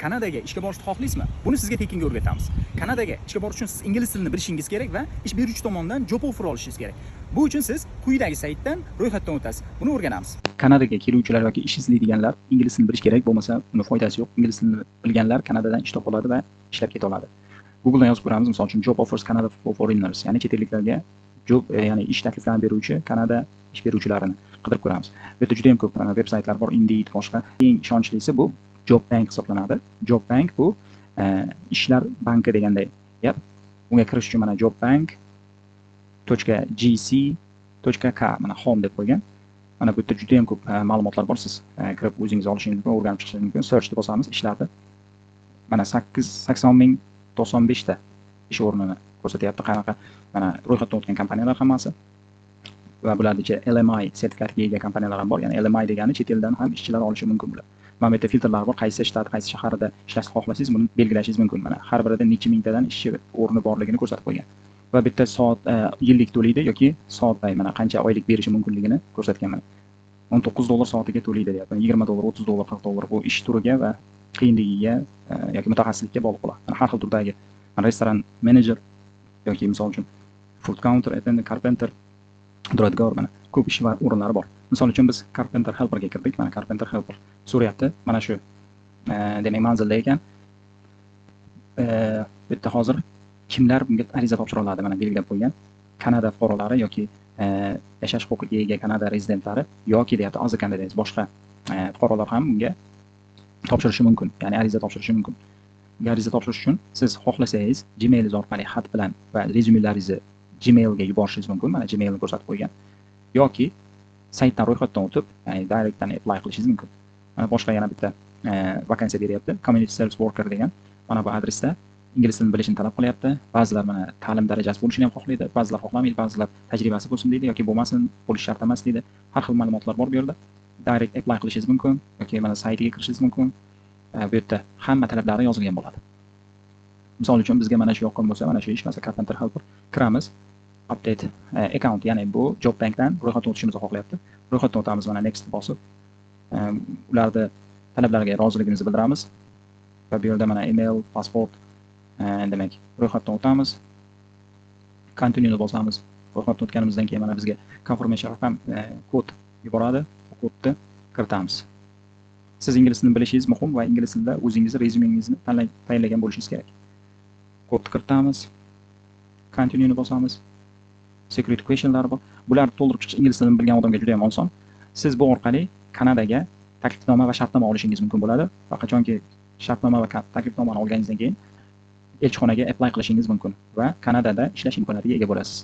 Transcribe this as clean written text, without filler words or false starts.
Kanadaga ishga borishni xohlaysizmi? Buni sizga tekinga o'rgatamiz. Kanadaga ishga borish uchun siz ingliz tilini bilishingiz kerak va ish beruvchi tomonidan job offer olishingiz kerak. Bu uchun siz quyidagi saytdan ro'yxatdan o'tasiz. Buni o'rganamiz. Kanadaga keluvchilar yoki ish izlaydiganlar ingliz tilini bilish kerak, bo'lmasa uni foydasi yo'q. Ingliz tilini bilganlar Kanadadan ish topa oladi va ishlab keta oladi. Googledan yozib ko'ramiz, misol uchun job offers Canada for foreigners, ya'ni chet elliklarga job, ya'ni ish takliflarini beruvchi Kanada ish beruvchilarini qidirib ko'ramiz. Bu yerda juda ham ko'p veb saytlar bor, Indeed, boshqa. Eng ishonchlisi bu Job Bank hisoblanadi. Job Bank bu ishlar banki deganday gap. Unga kirish uchun mana jobbank.gc.k, mana home deb qo'ygan. Mana bu yerda juda ham ko'p ma'lumotlar bor. Siz kirib o'zingiz olishingiz mumkin, o'rganib chiqishingiz mumkin. Search deb bosamiz ishlarni. Mana 880 095 ta ish o'rnini ko'rsatyapti. Qanaqa mana ro'yxatdan o'tgan kompaniyalar hammasi va bularni ichida LMI sertifikatiga ega kompaniyalar ham bor. Ya'ni LMI degani chet eldan ham ishchilar olishi mumkin bular. Mana bu yerda filtrlar bor. Qaysi shtat, qaysi shaharda ishlashni xohlasangiz, buni belgilashingiz mumkin. Mana har birida necha mingtadan ishchi o'rni borligini ko'rsatib qo'ygan. Va bitta soat yillik to'laydi yoki soatbay, mana qancha oylik berishi mumkinligini ko'rsatgan mana. 19 dollar soatiga to'laydi deyapti. 20 dollar, 30 dollar, 40 dollar, bu ish turiga va qiyinligiga yoki mutaxassislikka bog'liq bo'ladi. Mana har xil turdagi restoran menejer yoki misol uchun food counter attendant, carpenter, duradgor, mana ko'p ish va o'rinlari bor. Misol uchun biz carpenter helperga kirdik. Mana carpenter helper so'rayapti. Mana shu demak manzilda ekan. Bu yerda hozir kimlar bunga ariza topshira oladi, mana belgilab qo'ygan. Kanada fuqarolari yoki yashash huquqiga ega Kanada rezidentlari yoki deyapti other candidates, boshqa fuqarolar ham bunga topshirishi mumkin, ya'ni ariza topshirishi mumkin. Bunga ariza topshirish uchun siz xohlasangiz Gmailingiz orqali xat bilan va rezyumelaringizni Gmailga yuborishingiz mumkin. Mana Gmailni ko'rsatib qo'ygan. Yoki saytdan ro'yxatdan o'tib, ya'ni directdan apply qilishingiz mumkin. Mana boshqa yana bitta vakansiya beryapti. Community Service Worker degan. Mana bu adresda ingliz tilini bilishini talab qilyapti. Ba'zilar mana ta'lim darajasi bo'lishini ham xohlaydi, ba'zilar xohlamaydi, ba'zilar tajribasi bo'lsin deydi yoki bo'lmasin, bo'lishi shart emas deydi. Har xil ma'lumotlar bor bu yerda. Direct apply qilishingiz mumkin yoki mana saytiga kirishingiz mumkin. Bu yerda hamma talablari yozilgan bo'ladi. Misol uchun bizga mana shu yoqqan bo'lsa, mana shu ish, masalan, Carpenter Helper kiramiz. Update account, ya'ni bu Job Bankdan ro'yxatdan o'tishimizni xohlayapti. Ro'yxatdan o'tamiz, mana next bosib, ularni talablariga roziligimizni bildiramiz. Va bu yerda mana email, pasport, demak, ro'yxatdan o'tamiz. Continue bosamiz. Ro'yxatdan o'tganimizdan keyin mana bizga confirmation raqam, kod yuboradi. Bu kodni kiritamiz. Siz ingliz tilini bilishingiz muhim va ingliz tilida o'zingizni rezyumengizni tayyorlagan bo'lishingiz kerak. Kodni kiritamiz. Continue bosamiz. Security questionlar bor. Bularni to'ldirib chiqish ingliz tilini bilgan odamga juda ham oson. Siz bu orqali Kanadaga taklifnoma va shartnoma olishingiz mumkin bo'ladi. Va qachonki shartnoma va taklifnomani olganingizdan keyin elchixonaga apply qilishingiz mumkin va Kanadada ishlash imkoniyatiga ega bo'lasiz.